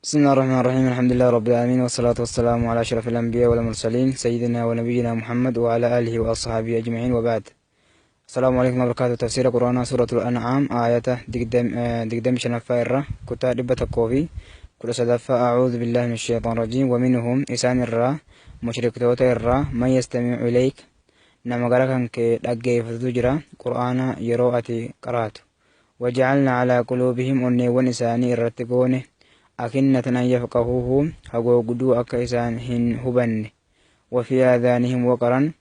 بسم الله الرحمن الرحيم، الحمد لله رب العالمين، والصلاة والسلام على أشرف الأنبياء والمرسلين، سيدنا ونبينا محمد وعلى آله وأصحابه أجمعين، وبعد. السلام عليكم وبركاته. تفسير قرآن سورة الأنعام آية دقدم شنفة إرى كتا دبة كوفي كل صدفة. أعوذ بالله من الشيطان الرجيم. ومنهم إسان الرا مشرك توتا الرا من يستمع إليك nama gara kan kee dhaggeeffatutu jira qur'aana yeroo ati qaraatu. وجعلنا على قلوبهم onneewwan isaanii irratti goone أكنة أن يفقهوه hagoogduu akka isaan hin hubanne. وفي آذانهم وقرا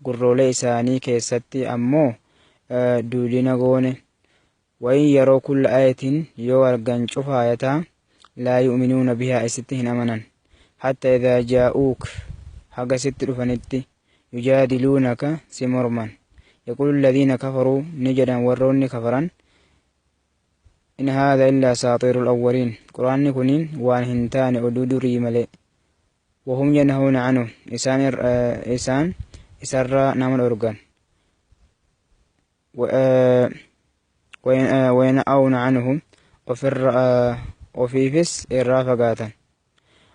gurroolee isaanii keessatti ammoo duudina goone. وإن يروا كل آية yoo argan cufa aayataa لا يؤمنون بها isitti hin amanan. حتى إذا جاءوك haga sitti dhufanitti يجادلونك si morman. يقول الذين كفروا ni jedhan warroonni kafaran إن هذا إلا أساطير الأولين qur'aanni kuniin waan hin taane oduu durii malee. وهم ينهون عنه isaan isarraa nama dhorgan. وينأون عنه ofiifis irraa fagaatan.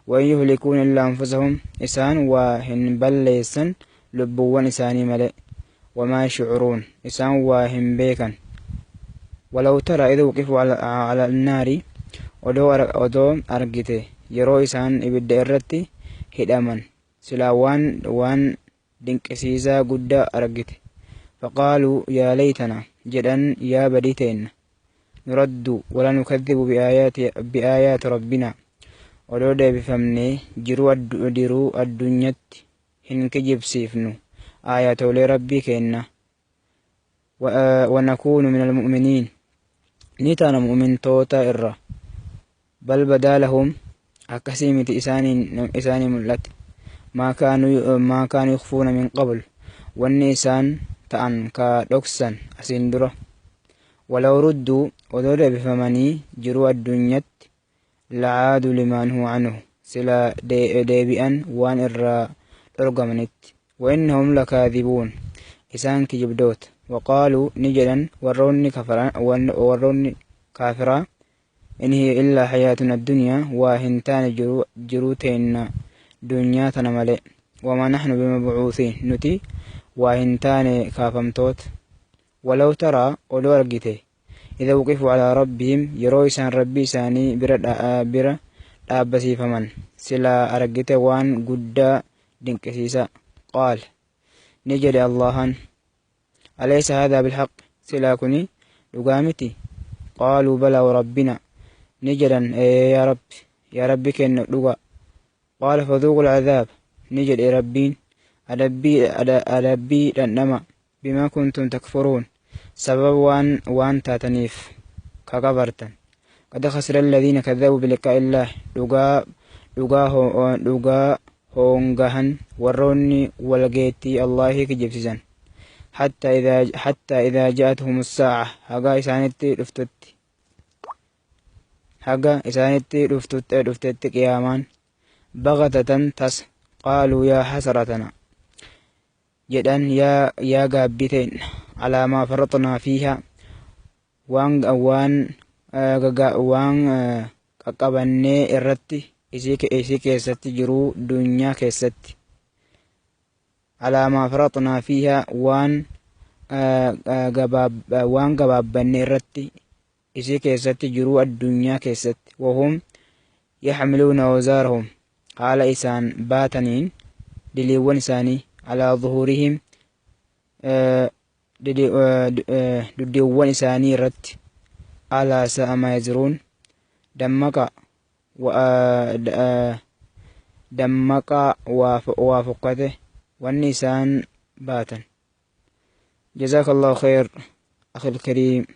وإن يهلكون إلا أنفسهم isaan waa hin balleessan lubbuuwwan isaanii malee. وما يشعرون isaan waa hin beekan. ولو ترى إذ وقفوا على النار odoo argite yeroo isaan ibidda irratti hidhaman silaa waan dinqisiisaa guddaa argite. فقالوا يا ليتنا jedhan yaa badii teenna نرد ولا نكذب بآيات ربنا odoo deebifamnee jiruu addunyatti hin kijibsiifnu aayatoolee rabbii keenna. ونكون من المؤمنين ni taana mu'mintoota irra. بل بدا لهم akkasii miti isaanii mul'ate ما كانوا يخفون من قبل wanni isaan ta'an ka dhoksan asiin dura. ولو ردوا odoo deebifamanii jiruu addunyatti لعادوا لما نهوا عنه sila deebi'an waan irraa dhorgamanitti. وإنهم لكاذبون isaan kijibdoota. وقالوا ni jedhan warroonni warroonni kaafiraa إن هي إلا حياتنا الدنيا waa hin taane jiruu teenna dunyaa tana malee. وما نحن بمبعوثين nuti waa hin taane kaafamtoota. ولو ترى odoo argite إذ وقفوا على ربهم yeroo isaan rabbii isaanii bira dhaabbasiifaman silaa argite waan guddaa dinqisiisa. قال ni jedhe Allahan أليس هذا بالحق silaa kuni dhugaa miti? قالوا بلى وربنا ni jedhan ee yaa rabbi, yaa rabbi kenna dhuga. قال فذوقوا العذاب ni jedhe rabbiin adabbii dhandhama بما كنتم تكفرون sababa waan taataniif ka kafartan. قد خسر الذين كذبوا بلقاء الله dhugaa hoongahan warroonni walgeettii Allaahii kijibsiisan. حتى إذا جاءتهم الساعة haga isaanitti dhuftutti qiyaamaan بغتة tas قالوا يا حسرتنا jedhan yaa gaabbii teenna على ما فرطنا فيها waan qaqqabannee irratti isii keessatti jiruu dunyaa keessatti. على ما فرطنا فيها waan gabaabbanne irratti isii keessatti jiruu addunyaa keessatti. وهم يحملون أوزارهم haala isaan baataniin diliiwwan isaanii على ظهورهم duddiiwwan isaanii irratti. ألا ساء ما يزرون dammaqa waa fokkate wanni isaan baatan. جزاك الله خير أخي الكريم.